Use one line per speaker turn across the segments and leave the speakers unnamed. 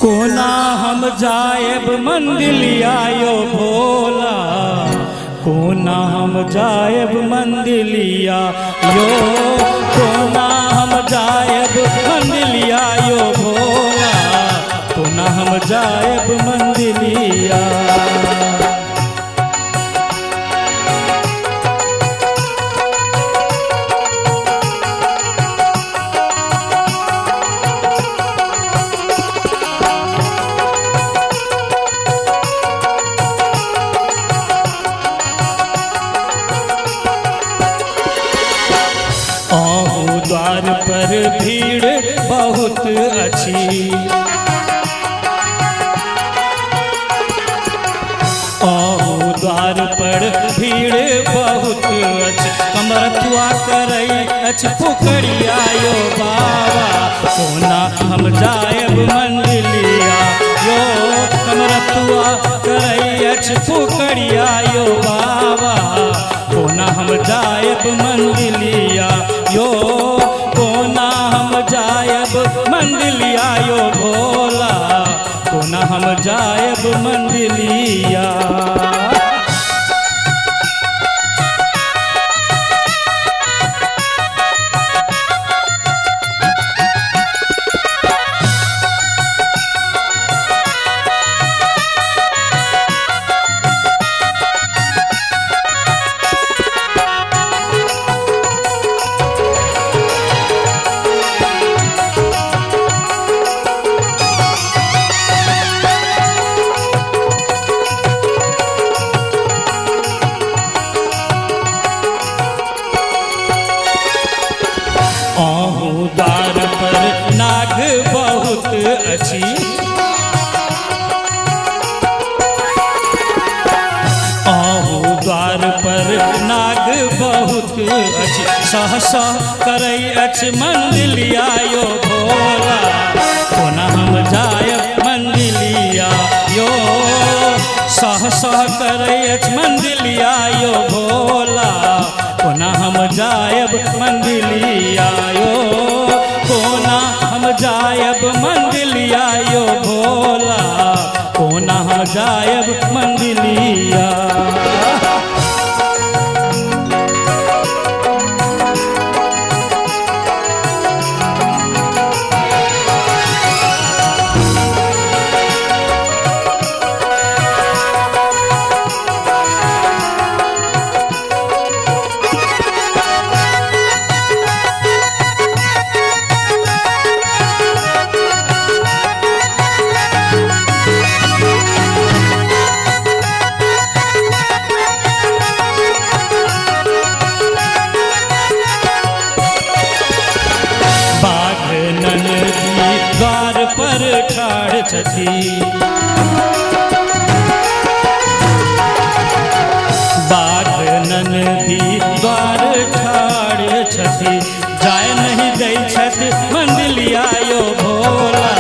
कोना हम जायब मंदिलिया यो भोला, कोना हम जायब मंदिलिया यो, कोना हम जायब मंदिलिया यो भोला, कोना हम जायब मंदिलिया। अहू द्वार पर भीड़ बहुत अछि, अहू द्वार पर भीड़ बहुत अछि, कमरथुआ करै अछि पुकरिया यो बाबा, कोना हम जायब मंदिलिया यो, कमरथुआ करै अछि पुकरिया यो बाबा, कोना हम जायब मंदिलिया यो, कोना हम जायब मंदिलिया यो भोला, कोना हम जायब मंदिलिया। अहू द्वार पर नाग बहुत अछि, अहू द्वार पर नाग बहुत अछि, सह सह करै अछि मंदिलिया यो भोला, कोना हम जायब मंदिलिया यो, सह सह करै अछि मंदिलिया यो भोला, कोना हम जायब मंदिलिया यो, कोना हम जायब मंदिलिया यो भोला, कोना हम जायब मंदिलिया। बाघ ननदी द्वार पर ठाढ़ छथि, बाघ ननदी द्वार ठाढ़ छथि, जाय नहीं दै छथि मंदिलिया यो भोला,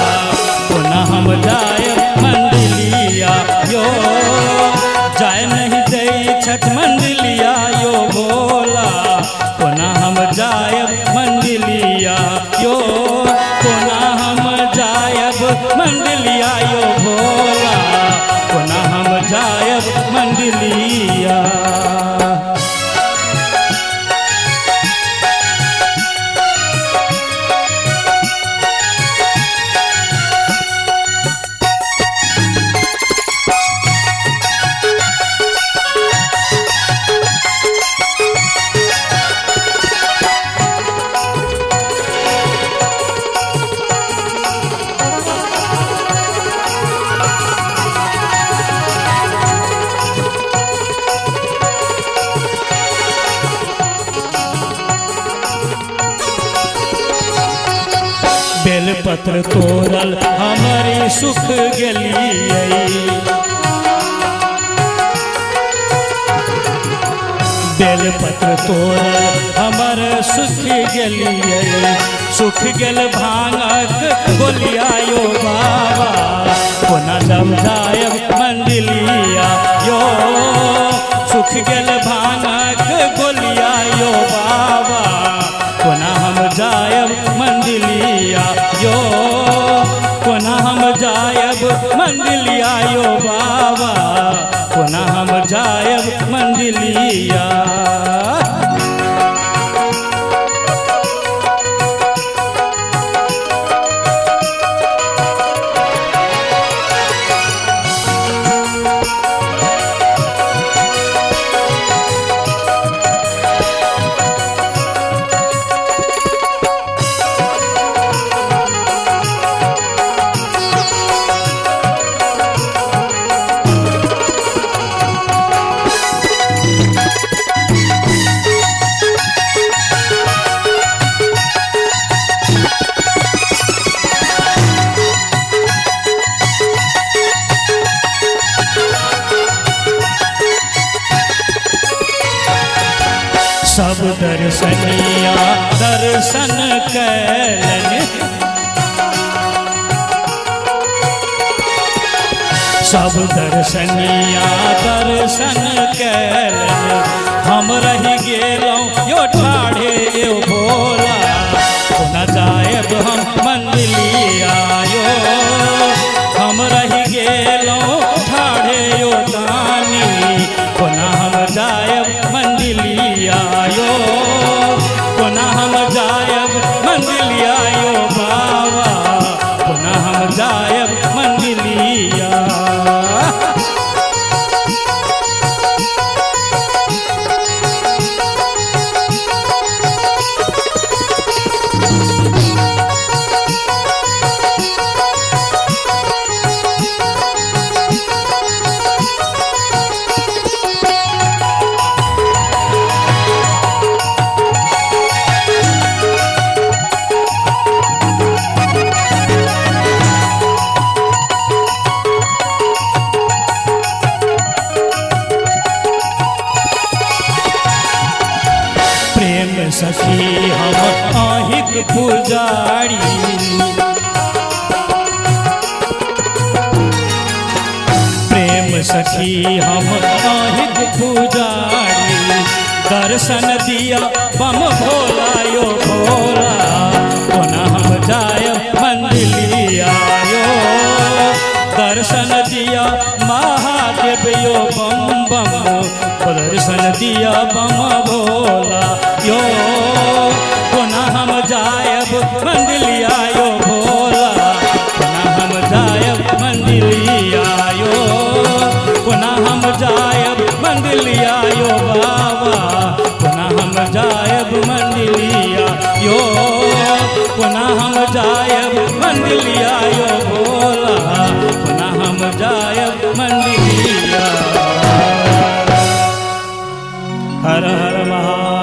कोना हम जायब मंदिलिया यो, जाय नहीं दै छथि मंदिलिया यो भोला, कोना हम जायब मंदिलिया यो, कोना हम जायब मंदिलिया यो भोला, कोना हम जायब मंदिलिया। बेलपत्र तोड़ल हमारी सुख गेलियै, बेलपत्र तोड़ल हमर सुख गेलियै, सुख गेल भांगक गोलिया यो बाबा, कोना हम जायब मंदिलिया यो, सुख गेल भांगक गोलिया यो बाबा, कोना हम जायब मंदिलिया यो, कोना हम जायब। मंदिलिया यो बाबा, कोना हम जायब मंदिलिया। सब दर्शनिया दर्शन कैलनि, सब दर्शनिया दर्शन कैलनि, हम रहि गेलहुँ यो ठाढ़े यो भोला, कोना जायब हम मंदिलिया यो, हम रहि गेलहुँ ठाढ़े यो दानी, कोना हम जायब मंदिलिया यो, कोना हम जायब मंदिलिया यो बाबा, कोना हम जायब मंदिलिया। प्रेम सखी हम अहिक पुजारी, प्रेम सखी हम अहिक पुजारी, दर्शन दिया बम भोला यो भोला, कोना हम जायब मंदिलिया यो, दर्शन दिया महादेव यो बम बम, दर्शन दिया बम भोला यो, कोना हम जायब मंदिलिया यो भोला, कोना हम जायब मंदिलिया यो, कोना हम जायब मंदिलिया यो बाबा, कोना हम जायब मंदिलिया यो, कोना हम जायब मंदिलिया यो भोला, कोना हम जायब मंदिलिया। हर हर महा